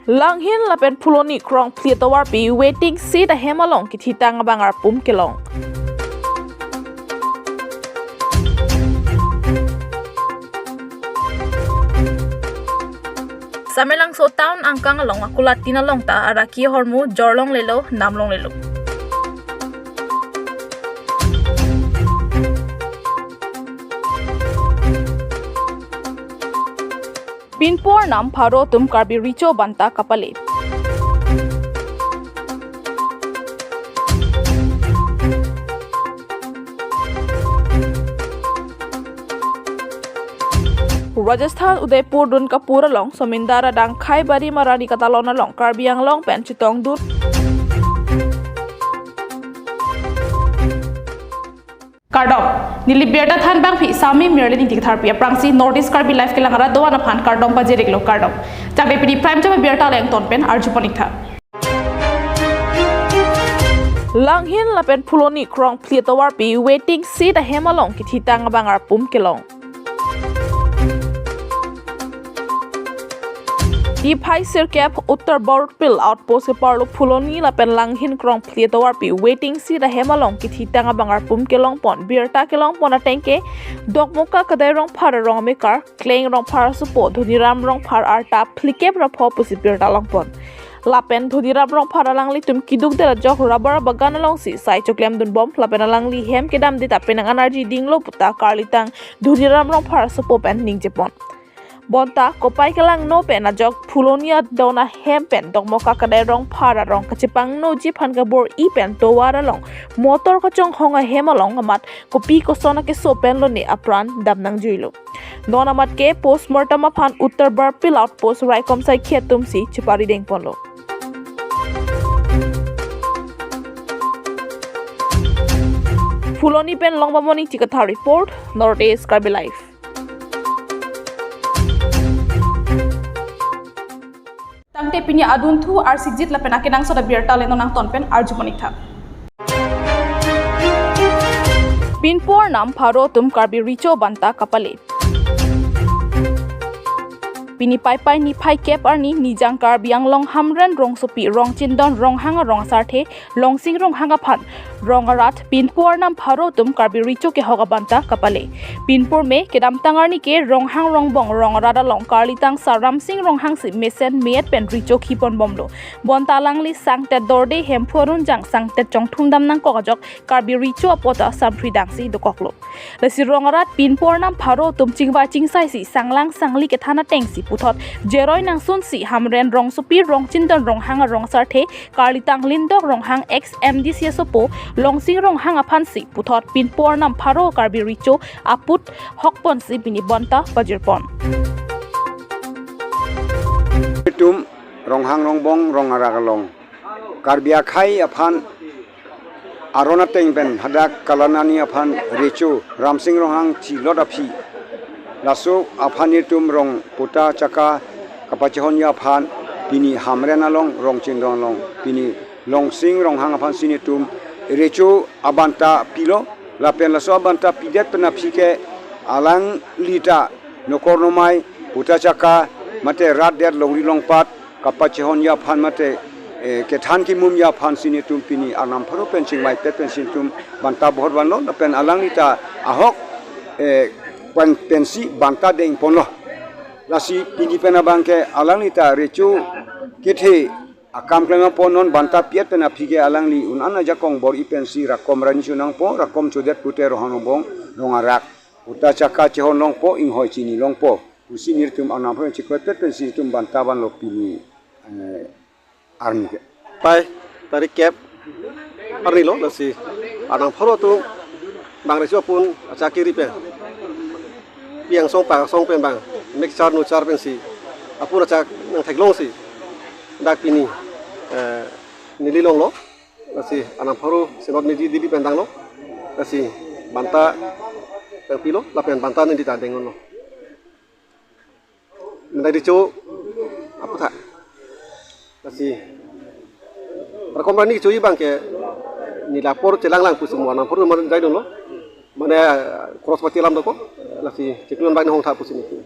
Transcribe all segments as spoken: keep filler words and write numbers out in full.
Langhin lapen Phuloni krongphli atovarpi waiting shed ahem along kithitang abang arpum kelong. Samelangso town angkang along akulat tin along ta araki ahormu jorlonglelo, namlonglelo. Pinpo arnam pharo atum Karbi Recho abanta kapale. Rajasthan Udaipur Donkapur along Somindar adang Khaibari Marani katalon along Karbi Anglong pen chetongdun. Kardom. Neli birta thanbangpi Sami Mirlin Ingti Katharpi aphrangsi North East Karbi Live kelang arat doan aphan kardom pajir-iklo, kardom. Chakre pini Prime Time birta alangtum pen arjupon-iktha. Langhin lapen Phuloni krongphli atovarpi waiting shed ahem along kithitang abang arpum kelong. Niphai sirkep Uttar Barpil outpost keparlo Phuloni lapen Langhin krongphli atovarpi waiting shed ahem along kithitang abang arpum kelongpon. Birta kelongpon ateng ke Dokmoka Kadai Rongphar arong amekar Kleng Rongphar asopo Dhoniram Rongphar arta phlikep ra pho pusi birta longpon. Lapen Dhoniram Rongphar alanglitum keduk det ajok rubber bagan alongsi sai choklemdunbom, lapen alangli hem kedamde ta penang anarji dinglo puta karlitang Dhoniram Rongphar asopo pen ningjepon. Bonta kopai kelangno pen ajok Phuloni adon ahem pen Dokmoka Kadai Rongphar arong kachepangnoji aphan kabor-i pen tovar along motor kachonghong ahem along amat kopi koson akeso pen lone apran damnangjuilo. Non amat ke postmortem aphan Uttar Barpil outpost raikom saikhi atumsi chepari dengponlo. Phuloni pen Longbamon Ingti Kathar report, North East Karbi Live. Tangte pini adunthu arsikjit lapen akenangsot abirta le non nangton pen arjupon-iktha. Pinpo arnam pharo atum Karbi Recho abanta kapale. Pini Paipai niphai kep arni Nijang Karbi Anglong Hamren rongsopi Rongchindon Ronghang arong asarthe Longsing Ronghang aphan rong arat pinpo arnam pharo atum Karbi Recho kehok abanta kapale. Pinpur me kedamtang arni ke Ronghang Rongbong rong arat along karlitang Saramsing Ronghangsi mesen me-et pen recho khiponbomlo. Bonta alangli sangtet dorde Hemphu arunjang sangtet chongthum damnangkok ajok Karbi Recho apot ta samphri dangsi dokoklo. Lasi rong arat pinpo arnam pharo atum chingvai chingsaisi sanglang sangli kethan atengsi puthot jeroi nangsunsi Hamren rongsopi Rongchindon Ronghang arong asarthe karlitang Lindok Ronghang ex M D C asopo Longsing Ronghang aphansi puthot pinpo arnam pharo Karbi Recho aput hokponsi pini bonta pajirpon. Itum Ronghang Rongbong rong arat along Karbi akhei aphan aron ateng pen hadak kalanani aphan recho Ramsing Ronghang chilot aphi, laso aphan itum rong puta chaka kapachehonji aphan pini Hamren along Rongchindon along pini Longsing Ronghang aphansi netum recho abanta pilo, lapen laso abanta pidet pen aphi ke alangli ta nokor nomai puta chaka mate rat det longri longpat kapachehonji aphan mate, eh, kethan kimumji aphansi netum pini arnam pharo pen chingvaipet pensi netum banta bohor vanlo lapen alangli ta ahok, eh, pen pensi banta dengponlo. Lasi pini pen abang ke alangli ta recho kethe akam klemponnon, banta pi-et pen aphi ke alangli un-an ajakong bor-i pensi rakom rani chonangpo, rakom chodet pute Ronghang Rongbong rong arat puta chaka chehon longpo, inghoi chini longpo pusi netum arnam pharo chikroipet pensi netum banta vanlo pini, eh, arni ke. Pai tarik kep arni lo, lasi arnam pharo atum bang recho apun achak kiri pen, pi angsong pa angsong pen bang mixture nuchar pensi apun achak nangtheklongsi dak pini, eh, neli longlo, lasi arnam pharo senot neli dibi pen tanglo, lasi banta nangpilo lapen banta neli ta dengponlo. Menai recho aputha. Lasi rakom rani kechoji abang ke neli apor chelanglang pusi mo arnam pharo mane jaidunlo. Mane cross pati alam dokok. Lasi chiklo abang hongtha pusi neli.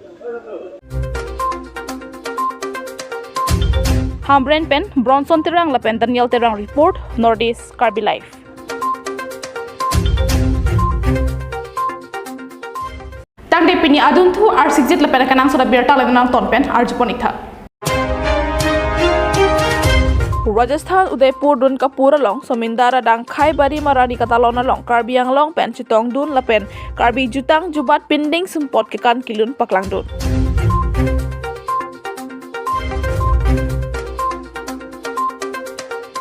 Hamren pen Bronson Terang lapen Daniel Terang report, Northeast Karbi Live. Tangte pini adunthu arsikjit lapen kenangsot abirta le nangton pen arjupon ik tha. Rajasthan Udaipur dun kapur along Somindar adang Khaibarim arani katalon along Karbi Anglong pen chetongdun lapen Karbi jutang jubat pindeng sumpot kekan kelun paklangdun.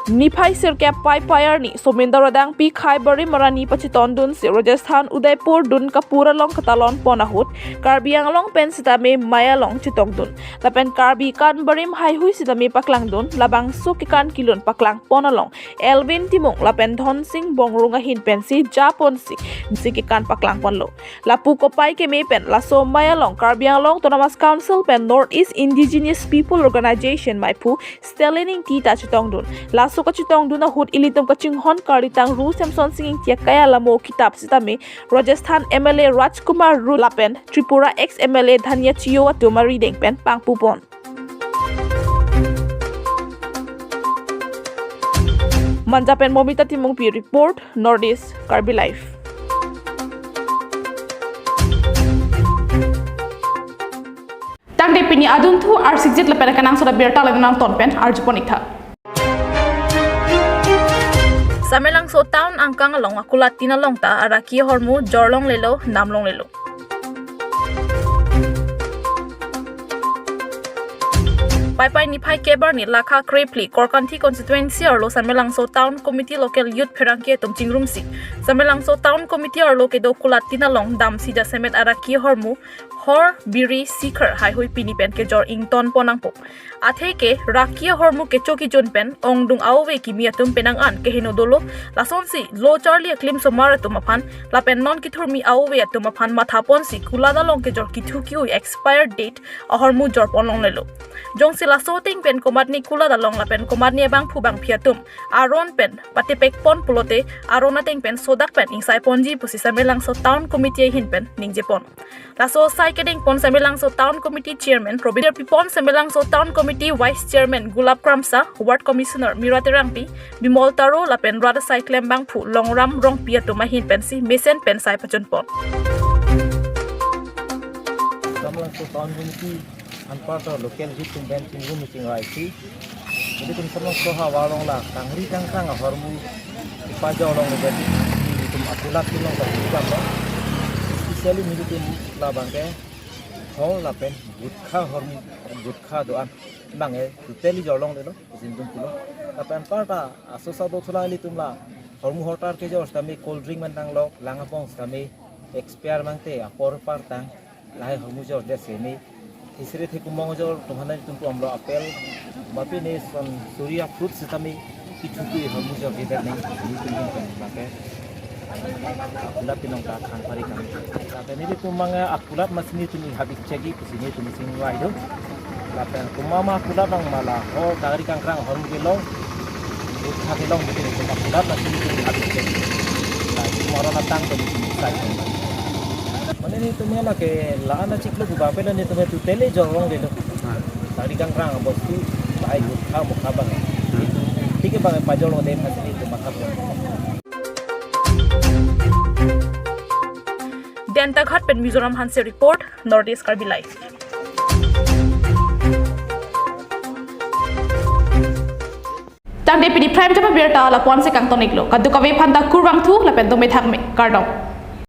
Niphai sirkep Paipai arni Somindar adang pi Khaibarim arani pachetongdunsi Rajasthan Udaipur dun kapur along katalon pon ahut Karbi Anglong pen sitame mei along chetongdun lapen Karbi kan barim haihui sitame paklangdun. Labangso kekan kelun paklang pon along Elvin Timung lapen Dhonsing Bongrung ahin pensi japonsi si kekan paklang ponlo. Lapu kopai keme pen laso mei along Karbi Anglong Autonomous Council pen Northeast Indigenous People Organization meiphu Stalin Ingti ta chetongdun. Laso kachetongdun ahut ilitum kachinghon Karbi tangru Semsonsing Ingti akai alamo kitap sitame Rajasthan M L A Rajkumar Rut lapen Tripura ex M L A Dhanya Chio atum arideng pen pangpupon. Manja pen Momita Timungpi report, Northeast Karbi Live. Tangte pini adunthu arsikjit lapen kenangsot abirta le nangton pen arjupon ik tha. Samelangso town angkang along akulat tin along ta araki ahormu jorlonglelo, namlonglelo. Paipai niphai kep arni lakha krephli Korkanthi constituency arlo Samelangso Town Committee local youth pherangke atum chingrumsi Samelangso Town Committee arlo kedo kulat tin along damsi jasemet araki ahormu, hor, biri, sikhar haihui pini pen kejor ington pon nangpo. Atheke raki ahormu kecho kijun pen ongdung aove kimi atum penang an keheno dolo, lasonsi lo charli aklim somar atum aphan lapen non kithurmi aove atum aphan mathaponsi kulat along kejor kithu ki-ui expired date ahormu jorpon longlelo. Jongsi laso ateng pen komatne kulat along lapen komatne abangphu bangphi atum aron pen patepek pon pulote aron ateng pen sodak pen ingsai ponji pusi Samelangso Town Committee ahin pen ningjepon. Laso sai kedeng pon Samelangso Town Committee Chairman Robin Pipon, Samelangso Town Committee Vice Chairman Gulab Kramsa, Ward Commissioner Mira Terangpi, Bimol Taro lapen rat asai klembangphu Longram Rongpi atum ahin pensi mesen pen sai pachunpon. Samelangso Town Committee anparta local youth atum pen chingrum chingrai si. Jadi tum Samelangso havar along la kangri kangkrang ahormu kepajor longlelo, jadi tum akulat tin along kepajor lo. Especially nelitum labang ke hor lapen gutkha ahormu, gutkha do-an abang ke totally jorlonglelo, isin tum pulo. Lapen anparta aso sa do thulang ilitum la hormu hortar kejor sitame cold drink pen tanglo, lang abong sitame expire mangte apor par tang, lahai hormu jordet seme. Tisre the kumong jor tum aphan nelitum pu amlo apel. Mapi ne son Surya fruit sitame kithu ki hormu jordet nang, nelitum pen lake akulat tin along ta khang pari kang. Lapen nelitum manga akulat masi nelitum habit chegi pusi nelitum chingrai do. Lapen komat ma akulat nang ma la hor kangri kangkrang ahormu kelong, gutkha kelong, nelitum akulat masi nelitum habit chegi. La, tomorrow na tang to nelitum sai. Mane nelitum lake la-an achiklo buba pela nelitum totally jorlonglelo. Kangri kangkrang bostu, lahai gutkha mukha abang. Nelitum thik abang pajor longdet masi nelitum matha pon. Dentaghat pen Mizoram Hanse report, Northeast Karbi Live. Tangte pini prime time abirta lapu-an si kangton iklo. Kadokave aphanta kurvangthu lapen dome thakme, kardom.